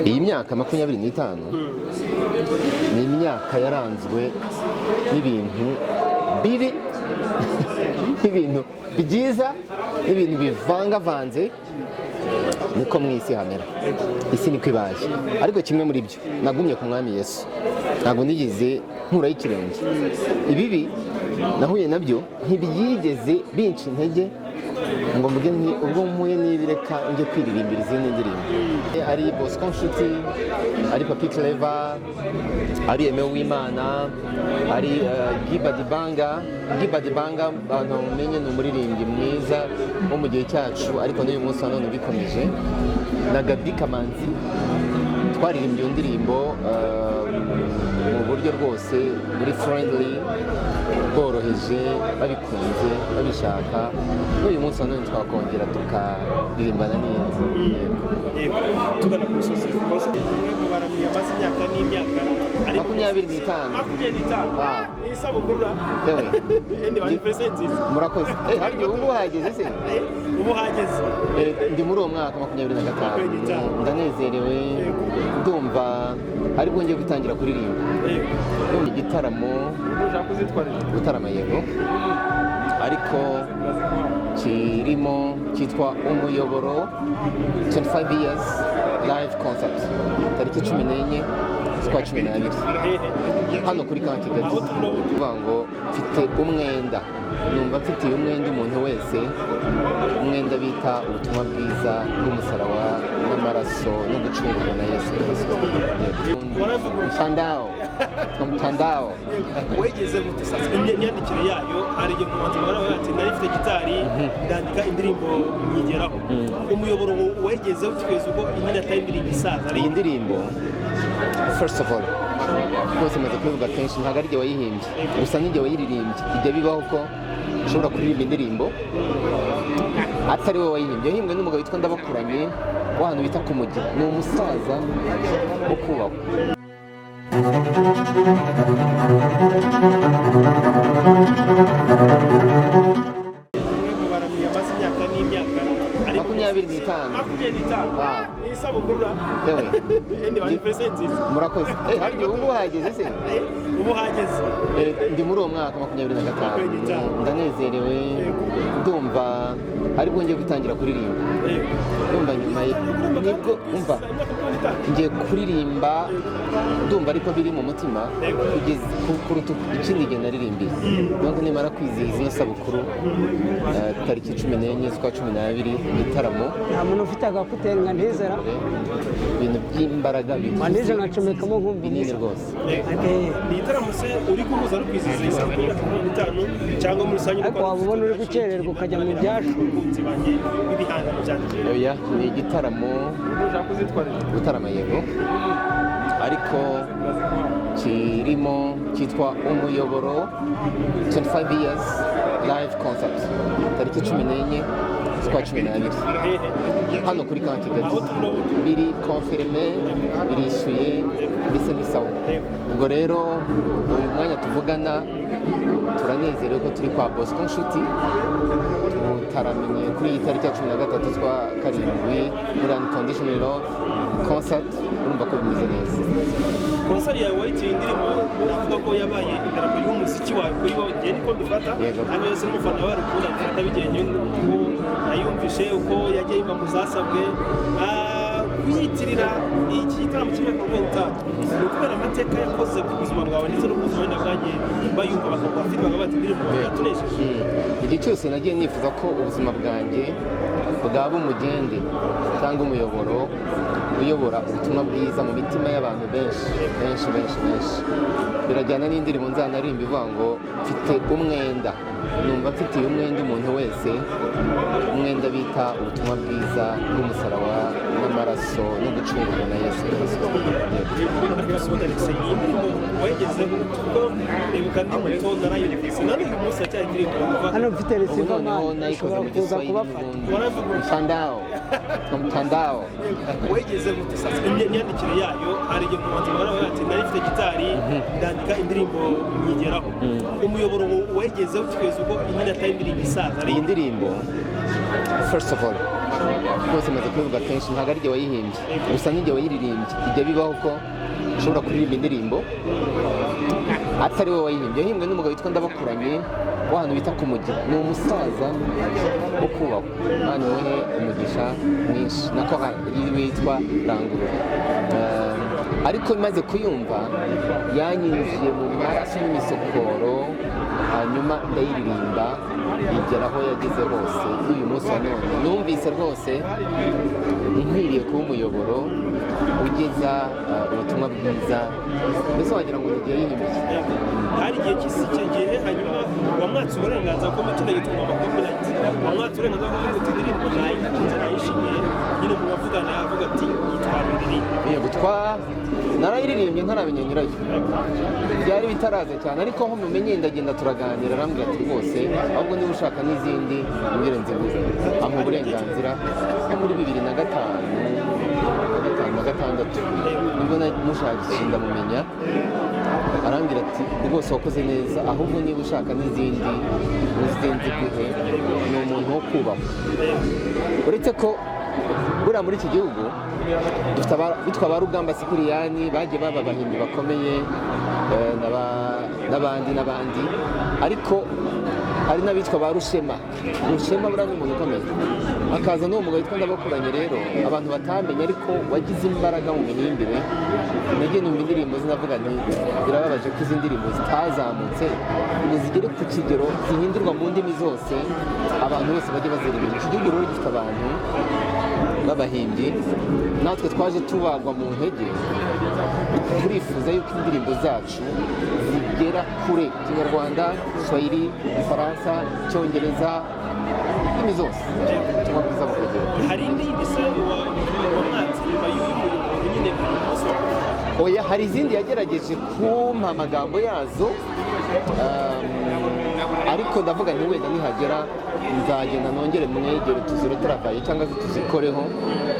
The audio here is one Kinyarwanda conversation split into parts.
Iyi myaka 25 ni imyaka yaranzwe n'ibintu bibi n'ibintu byiza n'ibintu bivangavanze. Niko mu isi hamera, isi niko ibaye. Ariko kimwe muri byo, nagumye ku Mwami Yesu, ntabwo nigeze nkuraho ikirenge. Ibibi nahuye nabyo ntibyigeze binca intege ngo mvuge nti ubwo mpuye n'ibi, reka njye kwiririmbira izindi ndirimbo. Ari Bosco Nshuti, ari Papi Clever, ari Aime Uwimana, ari Guy Badibanga. Guy Badibanga, abantu bamumenye, ni umuririmbyi mwiza wo mu gihe cyacu, ariko n'uyu munsi wa none ubikomeje, na Gaby Kamanzi, twaririmbye iyo ndirimbo mu buryo rwose buri friendly, bworoheje, babikunze, babishaka. N'uyu munsi wa none twakongera tukaririmbana neza. Yego. Yego, tugana ku musozi, umwe mu baramyi amaze imyaka n'imyaka ari 25. 25. Wow. Ni isabukuru. Yewe. Ende anniversaire nziza. Murakoze. Hari igihe ubu ngubu hageze se? Ubu hageze. Ndi muri uwo mwaka 25. 25. Ndanezerewe, ndumva aribwo ngiye gutangira kuririmba. Ndumva igitaramo gutarama, yego, ariko kirimo cyitwa Umuyoboro 25 years live concert, tariki 14 z'ukwa 12, hano kuri Camp Kigali. Kuvuga ngo mfite umwenda, numva mfitiye umwenda umuntu wese, umwenda bita ubutumwa bwiza bw'umusaraba n'amaraso no gucungurwa na Yesu Kirisito. Mtandao, mtandao. Wegeze gute sasa imyandikire yayo? Hari igihe umuhanzi mubara ati nari mfite gitari, ndandika indirimbo nyigeraho. Umuyoboro wegezeho kugeza ubwo nyine atari indirimbo isaza ari Iyi ndirimbo, first of all, rwose maze kubivuga kenshi, ntabwo ari jye wayihimbye, gusa ni jye wayiririmbye. Bijya bibaho ko ushobora kuririmba indirimbo atari wowe wayihimbye. Yahimbwe n'umugabo witwa Ndabakuranye w'ahantu bita ku Mujyi, ni umusaza wo kubahwa. Umwe mu baramyi amaze imyaka n'imyaka ari 25. 25. Wow. Ni isabukuru. Yewe. Ende anniversaire nziza. Murakoze. Hari igihe ubu ngubu hageze se? Ubu hageze. Ndi muri uwo mwaka 25. 25. Ndanezerewe, ndumva aribwo ngiye gutangira kuririmba. Ndumva nyuma nibwo umva ngiye kuririmba, ndumva ariko biri mu mutima kugeza kuruta ikindi gihe naririmbiye. Donc nimara kwizihiza ino sabukuru, tariki 14 z'ukwa 12, igitaramo. Nta muntu ufite agakuteri nka ntizera? Ibintu by'imbaraga Manije nkacomekamo nkumva binini umusa. rwose. Ni igitaramo se uri guhuza no kwizihiza isabukuru y'imyaka 25, cyangwa muri rusange? Ariko waba ubona uri gukererwa ukajya mu byashu. Abakunzi banjye b'ibihangano byanjye. Oya, ni igitaramo gutarama, yego, ariko kirimo cyitwa Umuyoboro 25 years live concert, tariki 14 z'ukwa 12, hano kuri Camp Kigali. Biri confirmé, birishyuye, mbese ni sawa. Ubwo rero uyu mwanya tuvugana turanezerewe ko turi kwa Bosco Nshuti, tutaramenye kuri iyi tariki ya 13 z'ukwa karindwi muri Unconditional Love concert. Urumva ko bimeze neza. Concert yawe wayitiye indirimbo navuga ko yabaye idarapo ry'umuziki wawe kuri wowe, ngiye niko mbifata. Yego. Hano yose n'umufana wawe ukunda mbifata bigenye n'uko nayumvishe, uko yagiye yumva mu zasabwe. Kuyitirira iki gitaramo cy'imyaka 50 ni ukubera amateka yakoze ku buzima bwawe ndetse no ku buzima wenda bwagiye bayumva bakaguha feedback, bakavuga bati indirimbo yatunejeje. Igihe cyose nagiye nifuza ko ubuzima bwanjye bwaba umugende cyangwa umuyoboro uyobora ubutumwa bwiza mu mitima y'abantu benshi benshi benshi benshi. Birajyana n'indirimbo nzanarimba ivuga ngo mfite umwenda, numva mfitiye umwenda umuntu wese, umwenda bita ubutumwa bwiza bw'umusaraba n'amaraso no gucungurwa na Yesu Kirisito. Iyi ndirimbo wayigezeho kuko ndibuka ndi muto narayumvise, na n'uyu munsi aracyari indirimbo wumva. Hano mfite Ubu receiver noneho man nayikoze ushobora mu kuza Giswahili kubafata. n'ubundi. Mtandao, mtandao. Wayigeze gute sasa imyandikire yayo? Hari igihe umuhanzi mubara ati nari mfite gitari, ndandika indirimbo nyigeraho. Umuyoboro wayigezeho kugeza ubwo nyine atari indirimbo isaza ari Iyi ndirimbo, first of all, Rwose maze kubivuga kenshi, ntabwo ari jye wayihimbye, gusa ni jye wayiririmbye. Bijya bibaho ko ushobora kuririmba indirimbo atari wowe wayihimbye. Yahimbwe n'umugabo witwa Ndabakuranye w'ahantu bita ku Mujyi. Ni umusaza wo kubahwa, Imana imuhe umugisha mwinshi, nako witwa Rangurura. Ariko maze kuyumva yanyinjiye mu maraso n'imisokoro, hanyuma ndayiririmba igera aho yageze hose. N'uyu munsi wa none numvise rwose nkwiriye kuba umuyoboro ugeza ubutumwa bwiza, mbese wagira ngo ni igihe yihimbye. Hari igihe cy'isi icyo gihe, hanyuma wamwatse uburenganzira ko muri kino gihe tugomba copyright, wamwatse uburenganzira bwo kuvuga uti indirimbo nayikunze, nayishimiye nyine, mu bavugana avuga ati yitwara uririmba? Yego, narayiririmbye ntaramenya nyirayo, byari bitaraza cyane, ariko aho mumenye ndagenda turaganira, arambwira ati rwose ahubwo niba ushaka n'izindi umbwire nziguze, ampa uburenganzira. Nko muri 2005 na gatanu na gatandatu nibwo namushakishije ndamumenya, arambwira ati rwose wakoze neza, ahubwo niba ushaka n'izindi uze nziguhe. Ni umuntu wo kubahwa, uretse ko buriya muri iki gihugu dufite bitwa ba Rugamba Sipiriyani, bagiye baba abahimbyi bakomeye, n'abandi n'abandi, ariko hari n'abitwa ba Rushema. Rushema buriya ni umuntu ukomeye, hakaza n'uwo mugabo witwa Ndabakuranye rero abantu batamenye ariko wagize imbaraga mu mihimbire. Nagiye numva indirimbo zinavuga nti birababaje ko izi ndirimbo zitazamutse ngo zigere ku kigero zihindurwa mu ndimi zose, abantu bose bajye baziririmba. Iki gihugu rero gifite abantu b'abahimbyi, natwe twaje tubagwa mu ntege, turifuza yuko indirimbo zacu zigera kure, Ikinyarwanda, Swahili, Igifaransa, Icyongereza, indimi zose, ubutumwa bwiza bukagera. Hari indi yindi se wamwatse nyuma y'uyu muyoboro nyine uyu munsi wa Oya, hari izindi yagerageje kumpa amagambo yazo, ariko ndavuga nti wenda nihagera nzagenda nongere mwegere tuziretaravaye cyangwa se tuzikoreho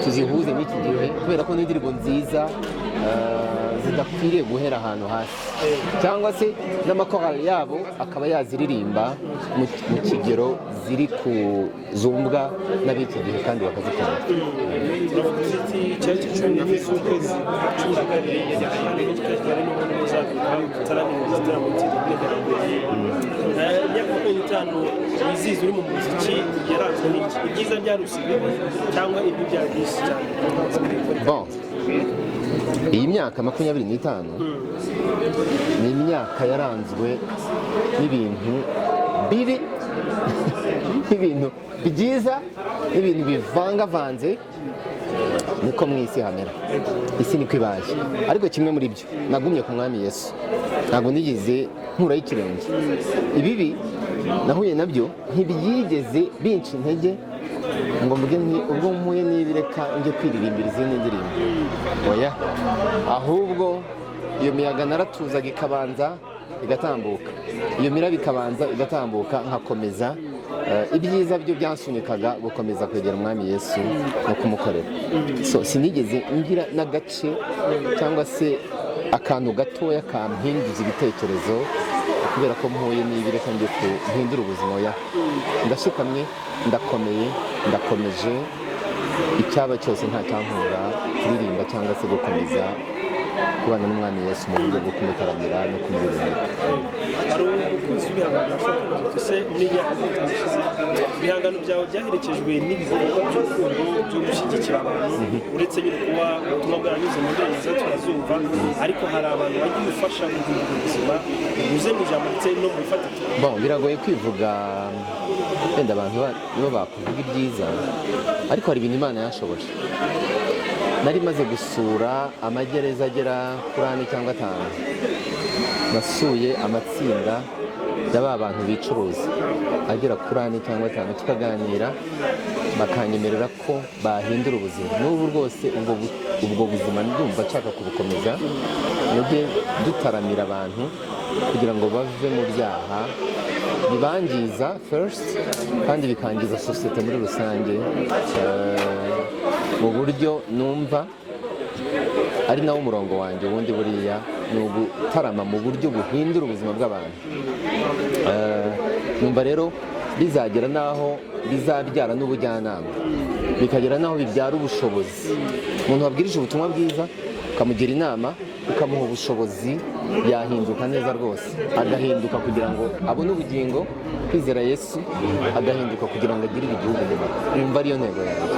tuzihuze n'iki gihe, kubera ko ni indirimbo nziza zidakwiriye guhera ahantu hasi, cyangwa se n'amakorali yabo akaba yaziririmba mu kigero ziri kuzumbwa n'ab'iki gihe kandi bakazikunda. Turavuga uti icyari 14 z'ukwezi kwa 12 hano muri Kigali, n'ubundi muzagaruka mutaramira igitaramo cy'imyaka 25 wizihiza uri mu muziki yaranzwe n'iki? Ibyiza byaruse ibibi cyangwa ibibi byari byinshi cyane? Bon, iyi myaka 25 ni imyaka yaranzwe n'ibintu bibi n'ibintu byiza n'ibintu bivangavanze, niko mu isi hamera, isi niko ibaye. Ariko kimwe muri byo, nagumye ku Mwami Yesu, ntabwo nigeze nkuraho ikirenge. Ibibi nahuye nabyo ntibyigeze binca intege ngo mvuge nti ubwo mpuye n'ibi reka njye kwiririmbira izindi ndirimbo. Oya, ahubwo iyo miyaga naratuzaga ikabanza igatambuka, iyo miraba ikabanza igatambuka, nkakomeza. Ibyiza byo byansunikaga gukomeza kwegera Umwami Yesu no kumukorera. So sinigeze ngira n'agace cyangwa se akantu gatoya kampinduza ibitekerezo kubera ko mpuye n'ibi reka njye mpindure ubuzima. Oya, ndashikamye, ndakomeye, ndakomeje. Icyaba cyose nta cyankura kuririmba cyangwa se gukomeza kubana n'Umwami Yesu mu buryo bwo kumutaramira no kumuririmbira. Hari umukunzi w'ibihangano ashobora kwibaza uti se muri iyi myaka 50 ishize ibihangano byawe byaherekejwe n'ibikorwa by'urukundo byo gushyigikira abantu, uretse nyine kuba ubutumwa bwaranyuze mu ndirimbo nziza turazumva, ariko hari abantu wagiye ufasha guhindura ubuzima binyuze mu ijambo ndetse no mu bifatika? Bon, biragoye kwivuga, wenda abantu nibo bakuvuga ibyiza, ariko hari ibintu Imana yanshoboje. Nari maze gusura amagereza agera kuri ane cyangwa atanu, nasuye amatsinda ya ba bantu bicuruza agera kuri ane cyangwa atanu, tukaganira bakanyemerera ko bahindura ubuzima. N'ubu rwose ubwo buzima ndumva nshaka kubukomeza, mujye dutaramira abantu kugira ngo bave mu byaha bibangiza first kandi bikangiza sosiyete muri rusange, mu buryo numva ari nawo umurongo wanjye. Ubundi buriya ni ugutarama mu buryo buhindura ubuzima bw'abantu. Numva rero bizagera n'aho bizabyara n'ubujyanama. Bikagera n'aho bibyara ubushobozi. Umuntu wabwirije ubutumwa bwiza, ukamugira inama, ukamuha ubushobozi, yahinduka neza rwose, agahinduka kugira ngo abone ubugingo, kwizera Yesu, agahinduka kugira ngo agirire igihugu umumaro. Yumva ariyo ntego yanjye.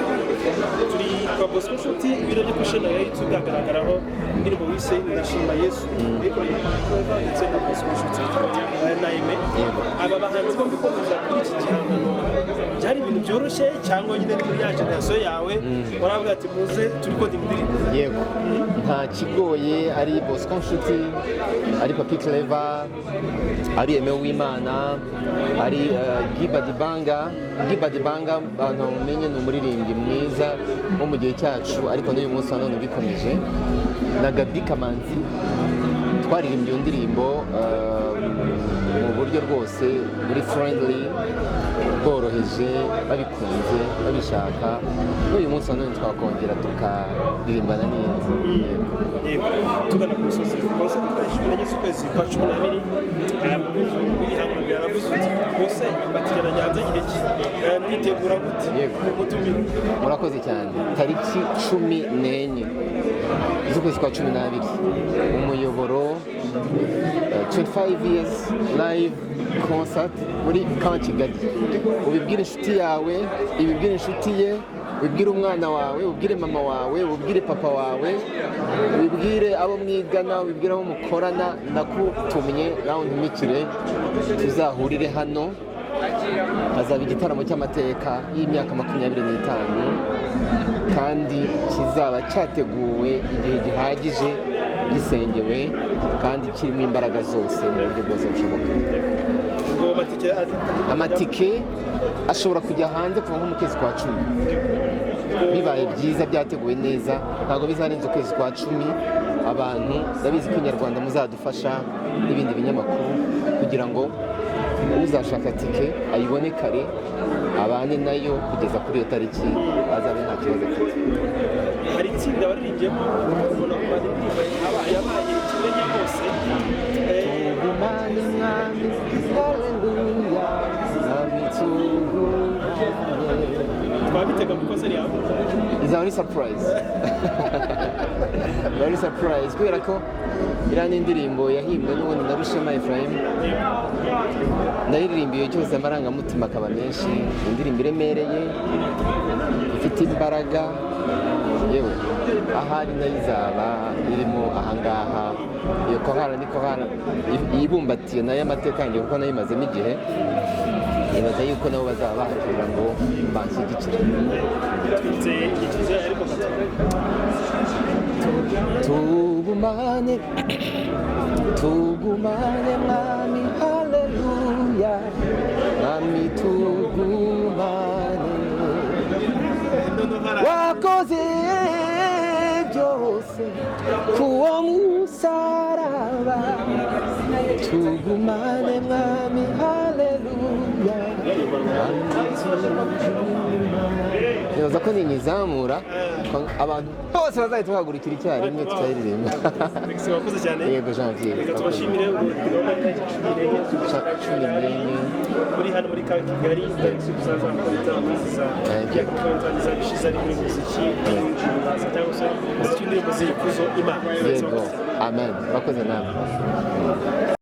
Turi kwa Bosco Nshuti. Ibiro byo kuri chaîne ya YouTube hagaragaraho indirimbo wise "Ndashima Yesu", ikoreye Clever ndetse na Bosco Nshuti na Aime. Yego. Aba bahanzi bombi kuza kuri iki gihangano byari ibintu byoroshye, cyangwa nyine ni muri ya génération yawe waravuga ati muze turi kode indirimbo? Yego, nta kigoye. Ari Bosco Nshuti, ari Papi Clever, ari Aime Uwimana, ari Guy Badibanga. Guy Badibanga, abantu bamumenye, ni umuririmbyi mwiza wo mu gihe cyacu, ariko n'uyu munsi wa none ubikomeje, na Gaby Kamanzi, twaririmbye iyo ndirimbo mu buryo rwose buri friendly, bworoheje, babikunze, babishaka. N'uyu munsi wa none twakongera tukaririmbana neza. Yego. Yego, tugana ku musozi concert tariki 14 z'ukwezi kwa 12. W'igihangano yaravuze uti bose batigana Nyanza igihe ki? Mwitegura gute? Yego. Mutumire. Murakoze cyane. Tariki 14 z'ukwezi kwa 12, umuyoboro 25 years live concert muri Camp Kigali. Ubibwire inshuti yawe, ibibwire inshuti ye, ubibwire umwana wawe, ubibwire mama wawe, ubibwire papa wawe, ubibwire abo mwigana, ubibwire abo mukorana. Ndakutumye nawe, ntumikire, tuzahurire hano. Hazaba igitaramo cy'amateka y'imyaka 25, kandi kizaba cyateguwe igihe gihagije, gisengewe, kandi kirimo imbaraga zose mu buryo bwose bushoboka. Ubwo amatike Amatike ashobora kujya hanze kuva nko mu kwezi kwa 10, bibaye byiza, byateguwe neza. Ntabwo bizarenza ukwezi kwa 10. Abantu ndabizi ko Inyarwanda muzadufasha n'ibindi binyamakuru kugira ngo uzashaka tike ayibone kare, abane nayo kugeza kuri iyo tariki, azabe nta kibazo afite. Hari itsinda waririmbyemo, ubona ko baririmba yabaye ikimenya bose. Tugumane Mwami, haleluya, Mwami tugumane. Twabitega mu concert yawe? Izaba ari surprise, izaba ari surprise, kubera ko iriya ni indirimbo yahimbwe n'ubundi na Rushema Ephraim. Ndayiririmba cyose amarangamutima akaba menshi. Indirimbo iremereye, ifite imbaraga. Yewe, ahari nayo izaba irimo ahangaha. Iyo korali ni korali yibumbatiye nayo amateka yanjye, kuko nayo imazemo igihe. Nibaza yuko nabo bazaba bahari kugira ngo banshyigikire. Twitse igikizo ariko gato. Tugumane, tugumane Mwami, haleluya, Mwami tugumane. Wakoze byose kuwo musaraba, tugumane Mwami, haleluya. Nibaza ko ninyizamura abantu bose bazahita bahagurukira icyarimwe tukayiririmba. Alex, wakoze cyane. Yego, Janvier. Reka tubashimire. Ubu gahunda tariki 14 14. Muri hano muri Camp Kigali, tariki tuzazamura ibitaramo nziza Thank you. ya bishize ari muri muziki cyangwa se muziki w'indirimbo z'ikuzo Imana. Yego, amen, urakoze nawe.